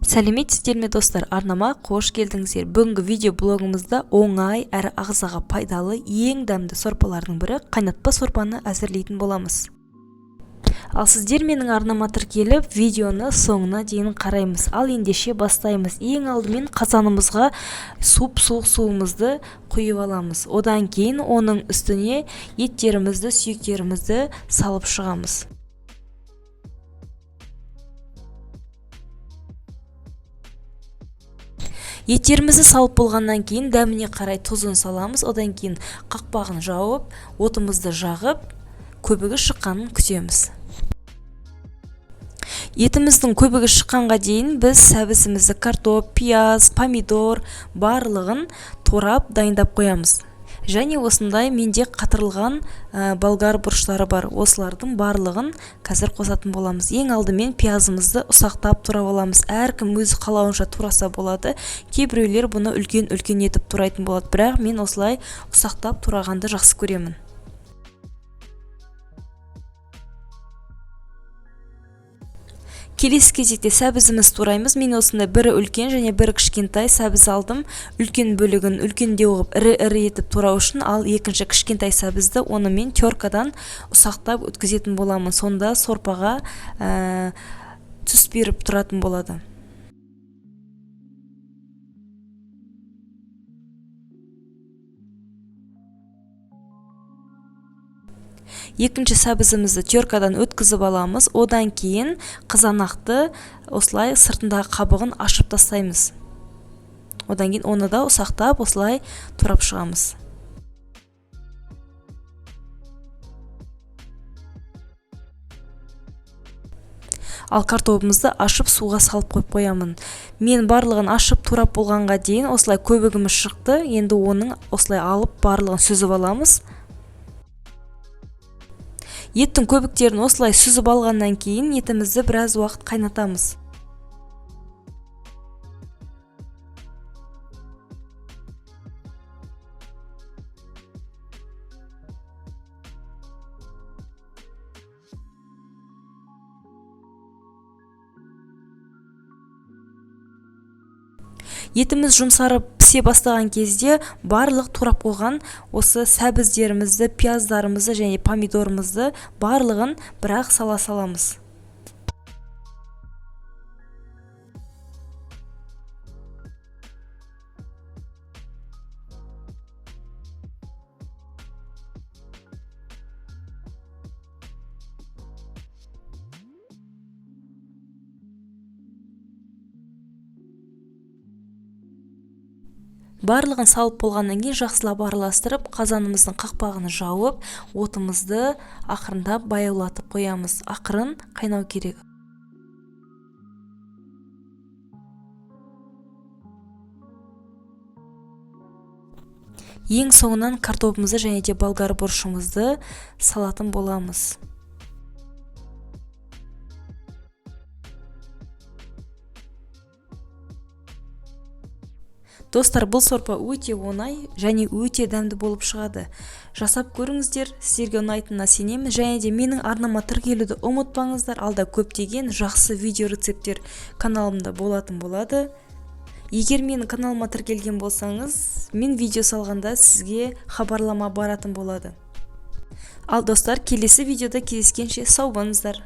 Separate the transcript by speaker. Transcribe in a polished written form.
Speaker 1: Сәлеметсіздер ме, достар! Арнама қош келдіңіздер! Бүгінгі видео блогымызда оңай әрі ағзаға пайдалы ең дәмді сорпалардың бірі қайнатпа сорпаны әзірлейтін боламыз. Ал сіздер менің арнама тіркеліп, видеоны соңына дейін қараймыз. Ал ендеше бастаймыз. Ең алдымен қазанымызға суп-суық суымызды құйып аламыз. Одан кейін оның үстіне еттерімізді, сүйектерімізді салып шығамыз. Еттерімізді салып болғаннан кейін дәміне қарай тұзын саламыз. Одан кейін қақпағын жауып, отымызды жағып, көбігі шыққанын күтеміз. Етіміздің көбігі шыққанға дейін біз сәбізімізді, картоп, пияз, помидор барлығын турап дайындап қоямыз. Және осындай менде қатырылған болгар бұрыштары бар. Осылардың барлығын қазір қосатын боламыз. Ең алдымен пиязымызды ұсақтап турап аламыз. Әркім өз қалауынша тураса болады. Кейбіреулер бұны үлкен-үлкен етіп турайтын болады, бірақ мен осылай ұсақтап турағанды жақсы көремін. Келесі кезекте сәбізіміз тураймыз. Мен осындай бірі үлкен және бірі кішкентай сәбіз алдым. Үлкен бөлігін үлкендеу қылып ірі-ірі етіп турау үшін, ал екінші кішкентай сәбізді оны мен теркадан ұсақтап өткізетін боламын. Сонда сорпаға түс беріп тұратын болады. Екінші сәбізімізді теркадан өткізіп аламыз. Одан кейін қызанақты осылай сыртындағы қабығын ашып тастаймыз. Одан кейін оны да ұсақтап осылай турап шығамыз. Ал картобымызды ашып суға салып қойып қоямын. Мен барлығын ашып турап болғанға дейін осылай көбігіміз шықты. Енді оның осылай алып барлығын сүзіп аламыз. Еттің көбіктерін осылай сүзіп алғаннан кейін етімізді біраз уақыт қайнатамыз. Етіміз жұмсарып пісе бастаған кезде барлық турап қойған осы сәбіздерімізді, пияздарымызды және помидорымызды барлығын бірақ сала саламыз. Барлығын салып болғаннан кейін жақсылап араластырып, қазанымыздың қақпағын жауып, отымызды ақырындап баяулатып қоямыз. Ақырын қайнау керек. Ең соңынан картобымызды және де болгар бұрышымызды салатын боламыз. Достар, бұл сорпа өте оңай және өте дәмді болып шығады. Жасап көріңіздер, сіздерге ұнайтынына сенемін. Және де менің арнама тіркелуді ұмытпаңыздар. Алда көптеген жақсы видео рецепттер каналымда болатын болады. Егер менің каналыма тіркелген болсаңыз, мен видео салғанда сізге хабарлама баратын болады. Ал достар, келесі видеода кездескенше сау болыңыздар.